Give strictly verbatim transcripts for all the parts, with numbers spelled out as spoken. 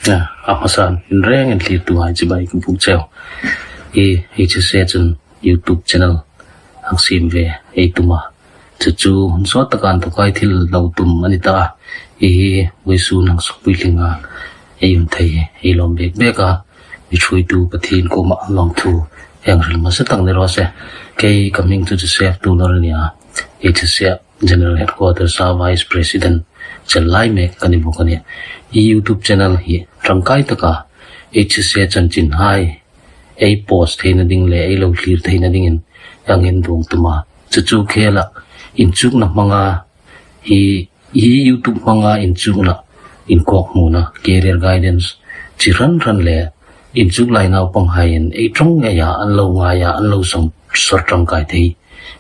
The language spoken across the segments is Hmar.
A hmasan inrengin thlirtuhai chibai ka buk cheu. Hi, hi chu se chun YouTube channel hang siem ve ei tum a. Chu chu hun sawt taka inthawka thil lo tum a ni ta a. Hi hi vawisun hang sukpui tlinga ei um thei ei lawm bek bek a. Mi ṭhuoitu Pathien kuoma lawmthu hang hril hmasa tak ni raw se. Kei ka hming chu Joseph Tuolor a nia. Hi chu se General Headquarters-a Vice President chel lai mek ka ni bawk a nih. Hi YouTube channel hi ṭangkai taka H S A chanchinhai ei post theina ding le ei lo thlir theina dingin hang intuok tum a. Chu chu khela inchukna hmanga hi, hi YouTube hmanga inchukna, inkawkhmuna, career guidance chi hran hran le inchuk lai naupanghaiin ei ṭawng ngeia an lo ngaia an lo sawr ṭangkai thei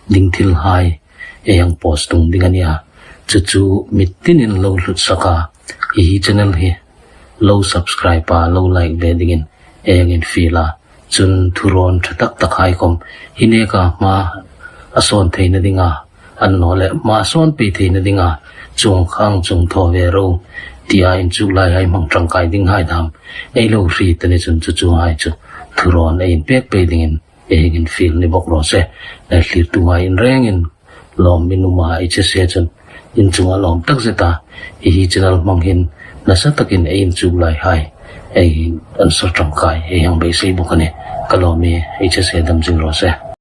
ding thilhai ei hang post tum ding a nia. Chu chu mi tinin lo hlut sak a, hi hi channel hi lo subscribe a, lo like ve dingin ei hang infiel a. Chun thurawn ṭha tak takhai khawm hi neka hma a sawn theina dinga, annawleh hma sawn pei theina dinga chuong khang chuong thaw ve ro tia inchuk laihai hmang ṭangkai dinghai dam ei lo hriet a ni chun chu chuhai chu thurawn ei inpek pei dingin ei hang infiel ni bawk raw se. Thlirtuhai inrengin lawm mi nuom a, H S A chun inchunga lawm tak zeta hi hi channel hmang hin nasa takin ei inchuk laihai ei answer ṭangkai ei hang beisei bawk a nih. Ka lawm mi H S A dam zing raw se.